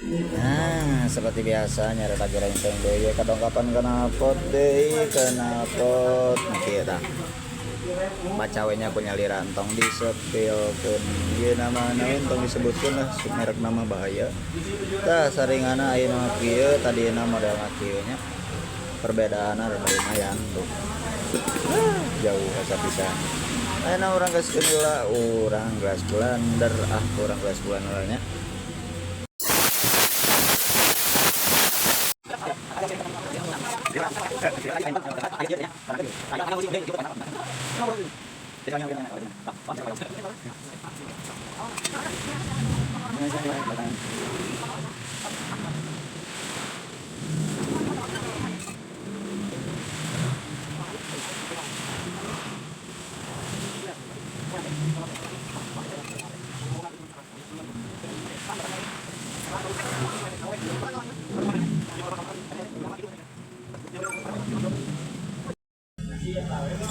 Nah, seperti biasa nyarita gerenceng deui kadongkapan knalpot deui knalpot. Nah, kieu tah. Baca we nya ku nyalira entong disepilkeun. Ieu nama naon tong disebutkeun lah, merek nama bahaya. Tah saringana ayeuna mah kieu, tadina modelna kieu nya. Perbedaanna rada lumayan tuh. Jauh asa pisan. Ayeuna urang gaskeun heula, urang gas blender ah, urang gas blender heula nya.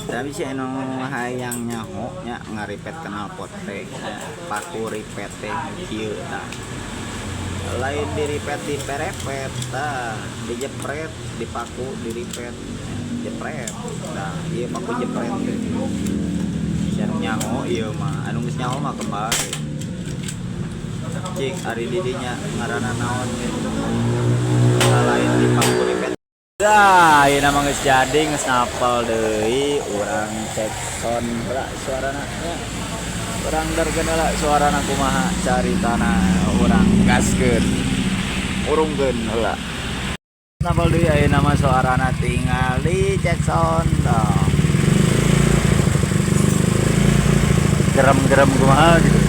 Tapi si anu hayang nyaho nya ngaripet knalpot teh paku ripet teh kieu tah. Lain diripet diperepet tah, dijepret, dipaku, diripet, jepret. Tah, ieu paku jepret teh. Si anu nyaho ieu mah, anu geus nyaho mah kembali. Cik ari di dinya ngaranna naon ge. Lain dipaku ripet. Dah, ayeuna mah geus jadi, geus napel deui, urang cek sound heula suarana nya. Urang derkeun heula suarana kumaha caritana, urang gaskeun. Urungkeun heula. Napel deui ayeuna mah suarana tinggal di cek sound tah. Gerem-gerem kumaha gitu.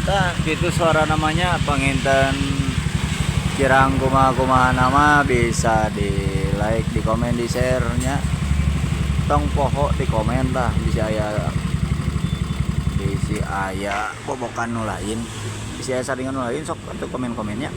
Tah, gitu suara namanya penginten kirang kumaha-kumaha nama bisa di like, di komen, di share nya. Tong poho di komen tah bisa aya bobokan nu lain, bisa aya saringan nu lain sok atuh komen-komennya.